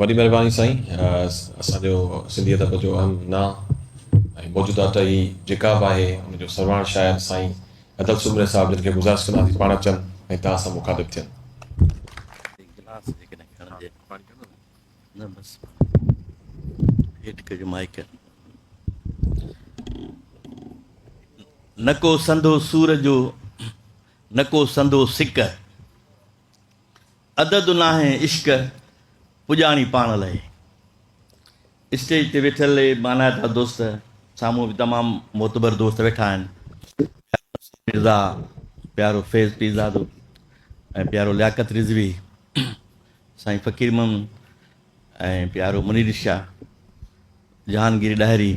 وڏي مهرباني سائين اسان جو سنڌي ادب جو اهم نانء ۽ موجوده ٽهي جيڪا به آهي ان جو سرواڻ شاعر سائين ادل سومري صاحب جن کي گذارش ڪنداسين پاڻ اچن ۽ توهان سان مخاطب ٿين. گلاس جيڪڏهن کڻجي. نه بس هيٺ ڪجو مائيڪ. نه ڪو سندو سور جو نه ڪو سندو سڪ. عدد ناهي عشق پڄاڻي پاڻ لهي. اسٽيج تي ويٺل اهي مانائتا دوست سامهون به تمام معتبر دوست ويٺا آهن. پيارو نصير مرزا، پيارو فيض پيرزادو ۽ پيارو لياقت رضوي، سائين فقير محمد ۽ پيارو منير شاهه، جهانگير ڏاهري،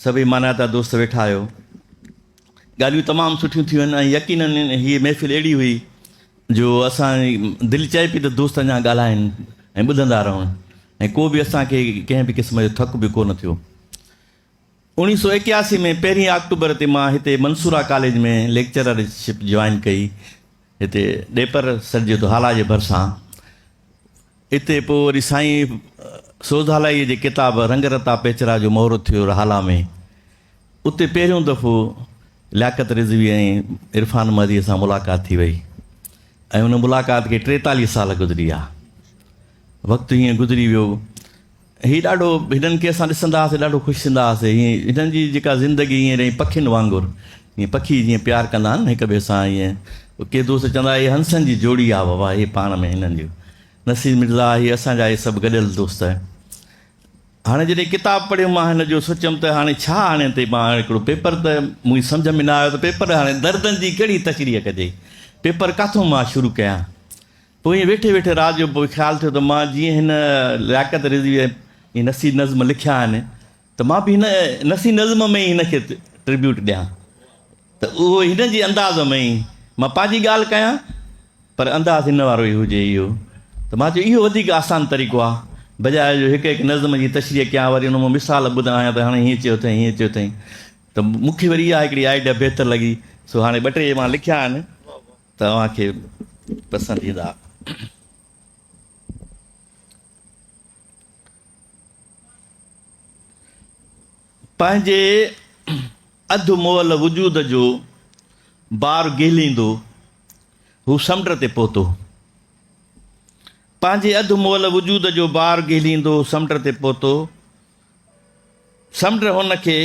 سڀئي مانائتا دوست ويٺا آهيو. ڳالهيون تمام سٺيون ٿيون آهن ۽ يقينن هيء محفل اهڙي هئي جو اسان دل چئي پئي ته دوست اڃا ڳالهائن ۽ ٻڌندا رهون ۽ ڪو به اسان کي ڪنهن به قسم جو ٿڪ به ڪو نه ٿيو. اوڻيهه سو ايڪياسي ۾ پهرين آڪٽوبر تي مان هتي منصوره ڪاليج ۾ ليڪچرر شپ جوائن ڪئي. هتي ڏيپر سڏجي ٿو هالا جي ڀرسان. اتي پوء وري سائين سوز هالائيء جي ڪتاب رنگ رتا پيچرا جو مهورت ٿيو هالا ۾. اتي پهريون دفعو لياقت رضوي ۽ عرفان مهديء سان ملاقات ٿي وئي ۽ ان ملاقات کي 43 سال گذري ويا. وقت هيئن گذري ويو. هي ڏاڍو هنن کي اسان ڏسندا هئاسين ڏاڍو خوش ٿيندا هئاسين. هيئن هنن جي جيڪا زندگي ائين رهي پکين وانگر جيئن پکي جيئن پيار ڪندا آهن نه هڪ ٻئي سان ائين ڪي دوست چوندا هي هنسن جي جوڙي آهي بابا هي پاڻ ۾ هنن جو نصير مرزا هي اسان جا هي سڀ گڏيل دوست هاڻي جڏهن ڪتاب پڙهيو مان هن جو سوچيم ته هاڻي ڇا هاڻي تي مان هڪڙو پيپر ته منهنجي سمجهه ۾ نه آيو ته پيپر هاڻي دردن جي ڪهڙي تشريح ڪجي پيپر ڪاٿو مان شروع ڪيان پوء ائين ويٺي ويٺي رات جو پوء خيال ٿيو ته مان جيئن هن لياقت رضوي ۽ نثري نظم لکيا آهن ته مان به هن نثري نظم ۾ ئي هن کي ٽربيوٽ ڏيان ته اهو هن جي انداز ۾ ئي مان پنهنجي ڳالهه ڪيان پر انداز هن وارو ئي هجي اهو ته مان چيو اهو وڌيڪ آسان طريقو آهي بجاء جو هڪ هڪ نظم جي تشريح ڪيان وري ان مان مثال ٻڌايان ته هاڻي هيئن چيو اٿئين هيئن چيو اٿئين ته مون کي وري اها هڪڙي آئيڊيا بهتر لڳي سو هاڻي ٻه ٽي مان لکيا آهن ته اوهان کي پسند ايندا. پنهنجي اڌ مئل وجود جو بار گهليندو هو سمنڊ تي پهتو. پنهنجي اڌ مئل وجود جو بار گهليندو سمنڊ تي پهتو. سمنڊ هن کي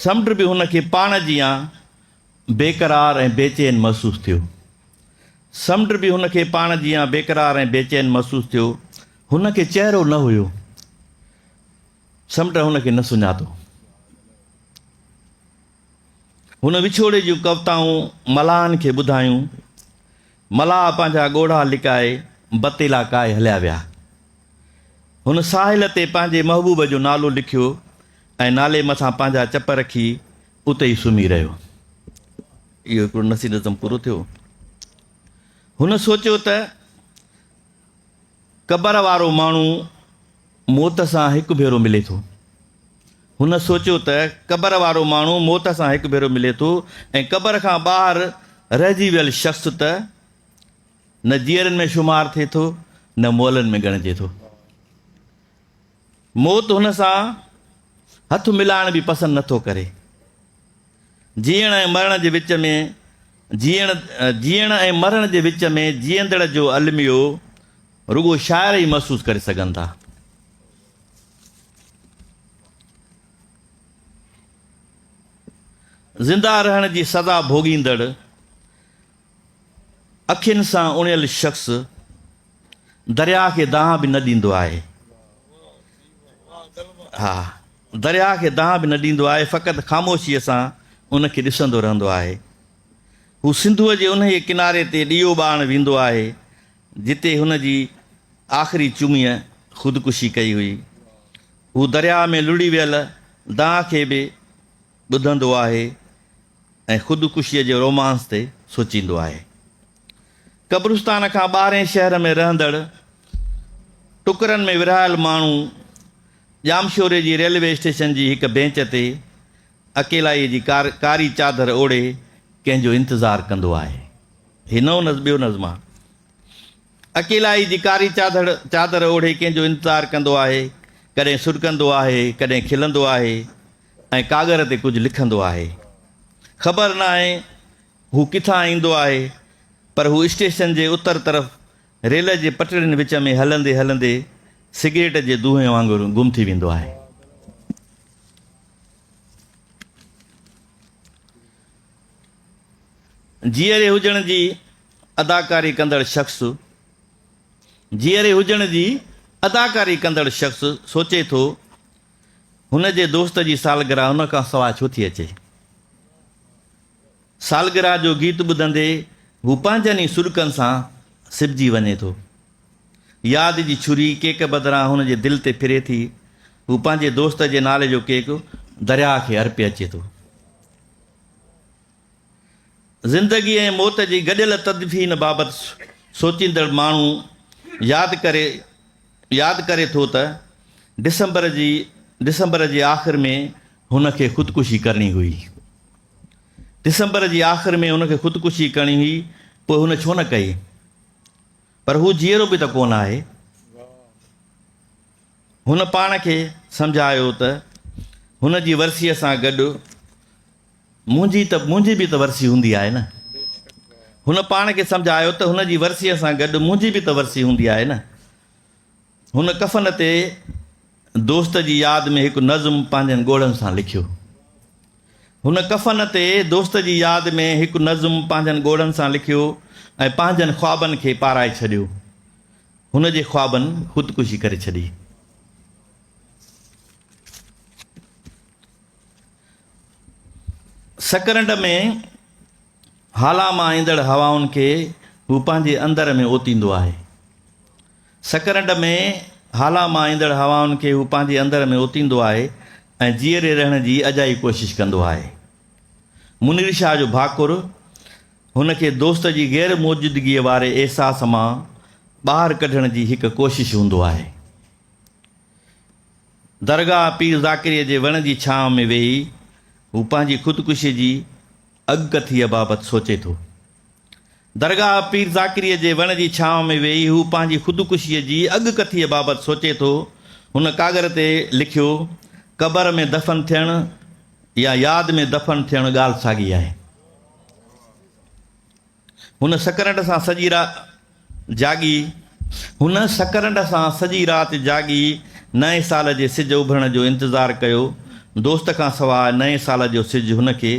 سمنڊ به هن کي پاڻ جيان بيقرار ۽ بيچين محسوس ٿيو. سمنڊ به هن کي پاڻ جيان بيقرار ۽ بيچين محسوس ٿيو. هن کي چهرو نه هيو. سمنڊ هن کي نه سڃاتو. هن وڇوڙي جون ڪوتائون ملاحن کي ٻڌايون. ملاح پنهنجا ڳوڙها لڪائي بتيلا ڪاهي هليا ويا. هن ساحل تي پنهنجي محبوب جو نالو لکيو ۽ نالي مٿان پنهنجا چپ رکي اتي ئي سمهي رهيو. اهو هڪڙو نثري نظم پورو ٿيو. هن سوچيو ته قبر وارو ماڻهو موت سان هڪ ڀيرو ملي ٿو. هن سوچيو ته قبر وارو ماڻهو موت سان هڪ ڀيرو ملي ٿو ۽ قبر کان ٻاهر رهجي ويل شخص ته نه جيئرن ۾ شمار ٿئي ٿو نه مئلن ۾ ڳڻجي ٿو. موت هن سان هٿ ملائڻ به پسند نه ٿو ڪري. جيئڻ ۽ مرڻ جي وچ ۾ جيئڻ جيئڻ ۽ مرڻ جي وچ ۾ جيئندڙ جو الميو رڳو شاعر ئي محسوس ڪري سگهن ٿا. زنده رهڻ جي سزا ڀوڳيندڙ اکين سان اڻيل شخص درياء کي دانهن به نه ڏيندو آهي. ها درياء کي دانهن به نه ڏيندو آهي، فقط خاموشيء سان ان کي ڏسندو رهندو آهي. هو سنڌوء جي انهيء ڪناري تي ڏيئو ٻارڻ ويندو آهي، جتي هن جي آخري چميء خودڪشي ڪئي هئي. هو درياء ۾ لڙهي ويل دانهن کي به ٻڌندو آهي ۽ خودڪشيء جي رومانس تي سوچيندو آهي. قبرستان کان ٻاهرئين شهر ۾ رهندڙ ٽڪرن ۾ ورهايل ماڻهو ڄامشوري جي ريلوي اسٽيشن جي هڪ بينچ تي اڪيلائيء جي ڪاري چادر اوڙهي ڪنهن جو انتظار ڪندو آهي. هي نئون نظم ٻيو نظم آهي. اڪيلائي جي ڪاري چادر چادر اوڙهي ڪنهن جو انتظار ڪندو آهي. ڪڏهن سڏڪندو آهي، ڪڏهن کلندو آهي ۽ ڪاڳر تي ڪجهه لکندو آهي. خبر ناهي هو ڪٿان ايندو آهي، پر هو اسٽيشن جي اتر طرف ريل جي پٽڙين وچ ۾ هلندي هلندي سگريٽ جي دونهين وانگر گم ٿي ويندو آهي. جيئري هجڻ جي اداڪاري ڪندڙ شخص جيئري هجڻ جي اداڪاري ڪندڙ شخص سوچي ٿو، هن جي دوست جي سالگرهه هن کان سواء ڇو ٿي اچي؟ سالگرهه جو گيت ٻڌندي هو پنهنجن ئي سڏڪن سان سبجي وڃي ٿو. ياد جي ڇري ڪيڪ بدران هن جي دل تي ڦري ٿي. هو پنهنجي دوست جي نالي جو ڪيڪ درياهه کي ارپي اچي ٿو. زندگي ۽ موت جي گڏيل تدفين بابت سوچيندڙ ماڻهو ياد ڪري ياد ڪري ٿو ته ڊسمبر جي ڊسمبر جي آخر ۾ هن کي خودڪشي ڪرڻي هئي. ڊسمبر جي آخر ۾ هن کي خودڪشي ڪرڻي هئي، پوء هن ڇو نه ڪئي؟ پر هو جيئرو به ته ڪونه آهي. هن پاڻ کي سمجهايو ته هن جي ورسيء سان گڏ منهنجي ته منهنجي به ته ورسي هوندي آهي نه. هن پاڻ کي سمجهايو ته هن جي ورسيء سان گڏ منهنجي به ته ورسي هوندي آهي نه. هن ڪفن تي دوست جي ياد ۾ هڪ نظم پنهنجن ڳوڙهن سان لکيو. هن ڪفن تي دوست جي ياد ۾ هڪ نظم پنهنجن ڳوڙهن سان لکيو ۽ پنهنجن خوابن کي پارائي ڇڏيو. هن جي خوابن خودڪشي ڪري ڇڏي. سڪرنڊ ۾ هالا مان ايندڙ هوائن کي هو پنهنجي اندر ۾ اوتيندو آهي. سڪرنڊ ۾ هالا مان ايندڙ هوائن کي هو پنهنجي اندر ۾ اوتيندو آهي ۽ جيئري رهڻ جي اجائي ڪوشش ڪندو آهي. منير شاهه جو ڀاڪر هن کي دوست جي غير موجودگيء واري احساس مان ٻاهر ڪڍڻ جي هڪ ڪوشش هوندو آهي. درگاهه پير ذاڪريء جي وڻ جي ڇانو ۾ ويهي هو پنهنجي خودڪشيء جي اڳڪٿيء بابت سوچي ٿو. درگاهه پير ذاڪريء جي وڻ جي ڇانو ۾ ويهي هو پنهنجي خودڪشيء جي اڳڪٿيء بابت سوچي ٿو. هن ڪاڳر تي لکيو، قبر ۾ دفن ٿيڻ يا ياد ۾ دفن ٿيڻ ڳالهه ساڳي آهي. هن سڪرنڊ سان سڄي رات جاڳي. هن سڪرنڊ سان سڄي رات جاڳي نئين سال جي سج اڀرڻ جو انتظار ڪيو. دوست کان سواء نئين سال جو سج هن کي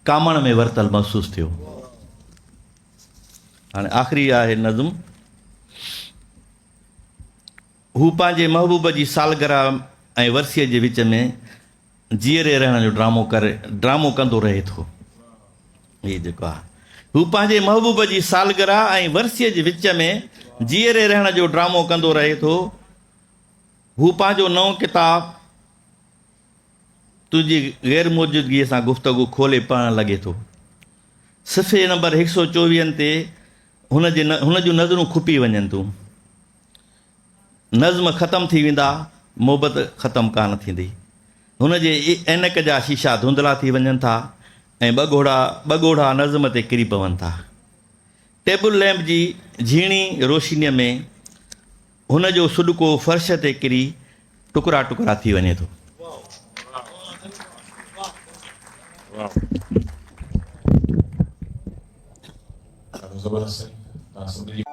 ڪامڻ ۾ ورتل محسوس ٿيو. هاڻي آخري آهي نظم. هو پنهنجي محبوب جي سالگرهه ۽ ورسيء جي وچ ۾ جيئري رهڻ جو ڊرامو ڪري ڊرامو ڪندو رهي ٿو. هي جيڪو آهي. هو پنهنجي محبوب جي سالگرهه ۽ ورسيء جي وچ ۾ جيئري رهڻ جو ڊرامو ڪندو رهي ٿو. هو پنهنجو نئون ڪتاب تنهنجي غير موجودگيء سان گفتگو کولي پڙهڻ لڳي ٿو. صفحي نمبر هڪ سؤ چوويهن تي هن جي هن جون نظرون کپي وڃن ٿيون. نظم ختم ٿي ويندا، محبت ختم ڪانه ٿيندي. هن جي عينڪ جا شيشا ڌنڌلا ٿي وڃن ٿا ۽ ٻه ڳوڙها ٻه ڳوڙها نظم تي ڪري پون ٿا. ٽيبل ليمپ جي جهيڻي روشنيء ۾ هن جو سڏڪو فرش تي ڪري ٽڪرا ٽڪرا ٿي وڃي ٿو. ڏاڍو زبردست سائين توهان سڀني جي.